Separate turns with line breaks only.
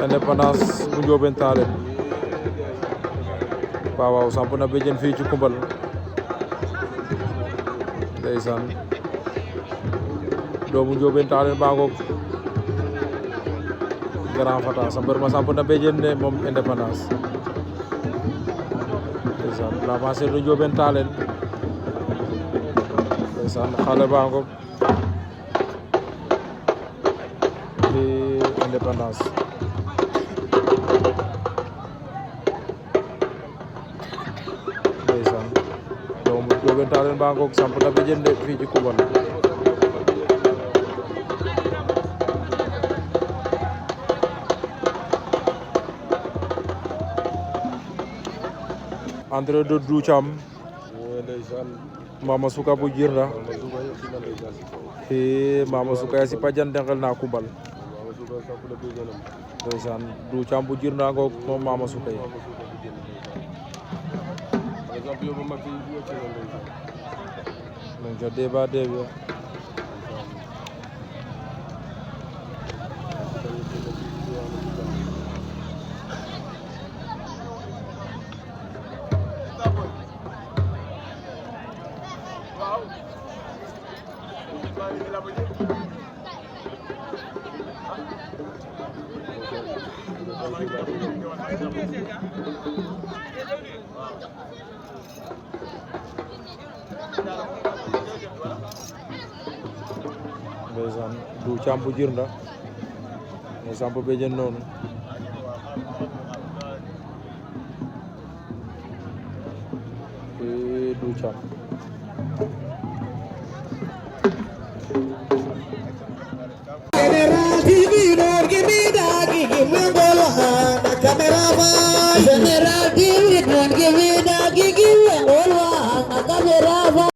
Indépendance bu Ndiobène Tallene waaw samp na béjjën fii ci Koumbal ndeysaan doomu Ndiobène Tallene baa ngoog Grand Fata sa mbër ma samp na béjjën ne moom Indépendance ndeysaan la marché du Ndiobène Tallene ndeysaan xale baa ngoog di Indépendance ndeysaan doomu Ndiobène Tallene baa ngoog samp na béjjën de fii ci Koumbal André de Doucham Mama Suka bu Jirnda Mama Suka ya si pajan dengel na Koumbal ndeysaan Doucham bu Jirnda ngoog moom Mama Suka yi donc ca débat débi ndeysaan Doucham bu Jirnda mo samp béjjën noonu Doucham
General TV, don't give me that, give me